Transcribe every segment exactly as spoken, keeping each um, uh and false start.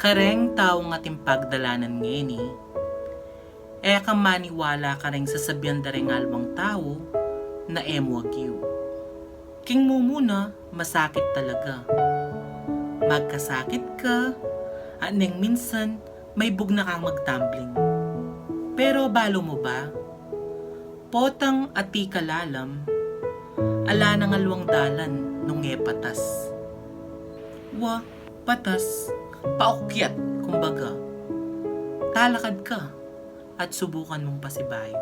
Kareng taung ating pagdalanan ngeni, e ka maniwala kareng sasabian da reng alwang tau na e mu agyu. King mumuna, masakit talaga. Magkasakit ka, at neng minsan, maibug na kang magtumbling. Pero balu mu ba? Potang ating kalalam, ala nang alwang dalan nung e patas. Wa, patas, paukyat, kumbaga. Talakad ka at subukan mung pasibayu.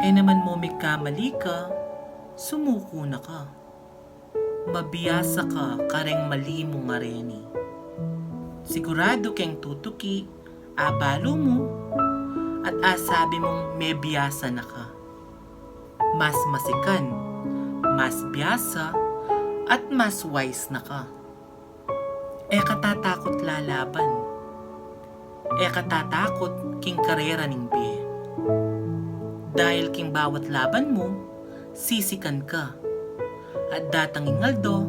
E naman mu migkamali ka, sumuku na ka. Mabiasa ka kareng mali mu ngareni. Siguradu keng tutuki, abalu mu, at asabi mung mebiasa na ka. Mas masikan, mas biasa, at mas wise na ka. E ka tatakut lalaban. E ka tatakut king karera ning bie. Dahil king bawat laban mu, sisikan ka. At datang ing aldo,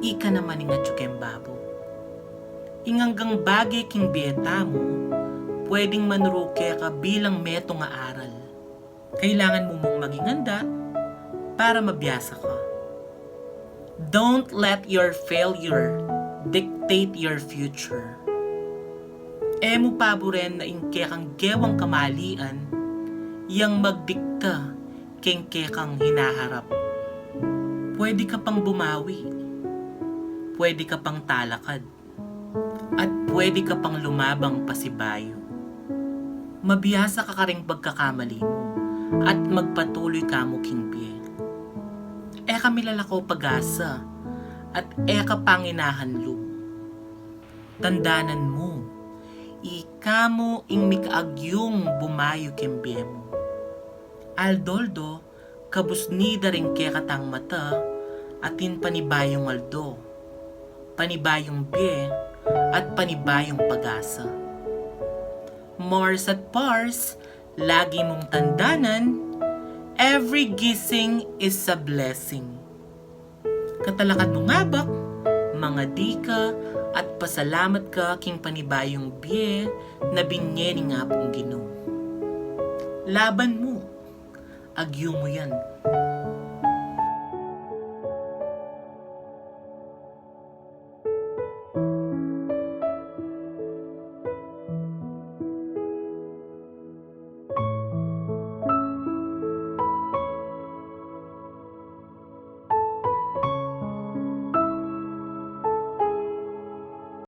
ika naman ing atyu keng babo. Ing anggang bage king bie tamu, pwedeng manuru keka bilang metung a aral. Kailangan mu mung maging handa para mabiasa ka. Don't let your failure dictate your future. E mu paburen na ing kekang gewang kamalian yang magdikta keng kekang hinaharap. Pwede ka pang bumawi. Pwede ka pang talakad. At pwede ka pang lumabang pasibayu. Mabiasa ka kareng pagkakamali mu at magpatuloy ka mu king bie. E ka milalako pag-asa at e ka panginahan lub. Tandanan mu, ika mu ing mikaagyung bumayu king bie mu. Aldo-aldo, kabus ni da ring kekatang mata, atin panibayung aldo, panibayung bie, at panibayung pag-asa. Mars at Pars, lagi mung tandanan, every gising is a blessing. Katalakad mung abak, mangadi ka at pasalamat ka king panibayung bie na binie ning Apung Ginu. Laban mu, agyu mu yan.